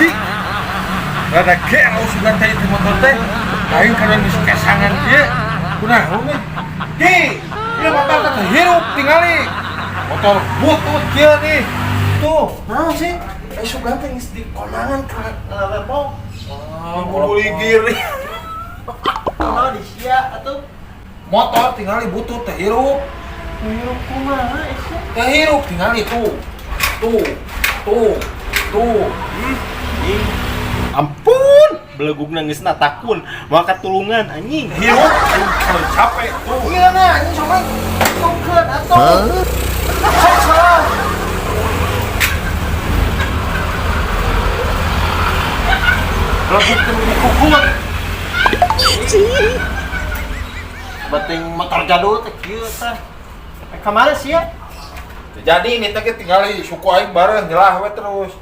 Cik. Rada gelo sugan teh itu motor teh. Aing kana geus kesangan kieu. Kunaon nih? Ki, ieu motor teh hirup tingali. Motor butut kieu nih. Tuh, Naon sih? Eh sugan teh geus di konangan ka lalebong. Oh, buligir. Kumaha di sia atuh? Motor tingali butut teh hirup. Hirup kumaha sia? Teh hirup tingali tuh. Tuh. Tuh. Tuh. Anjing. Ampun, belegugna geus takun, moal katulungan anjing. Hirup aing kalau capek tuh. Iya nah, anjing sama tungkeun atuh. Sok salah. Belegug teh di kukut. Bating motor jadul teh kieu tah. Eh kamari sia? Jadi ini teh tingali suku aing bareng nyelah we terus.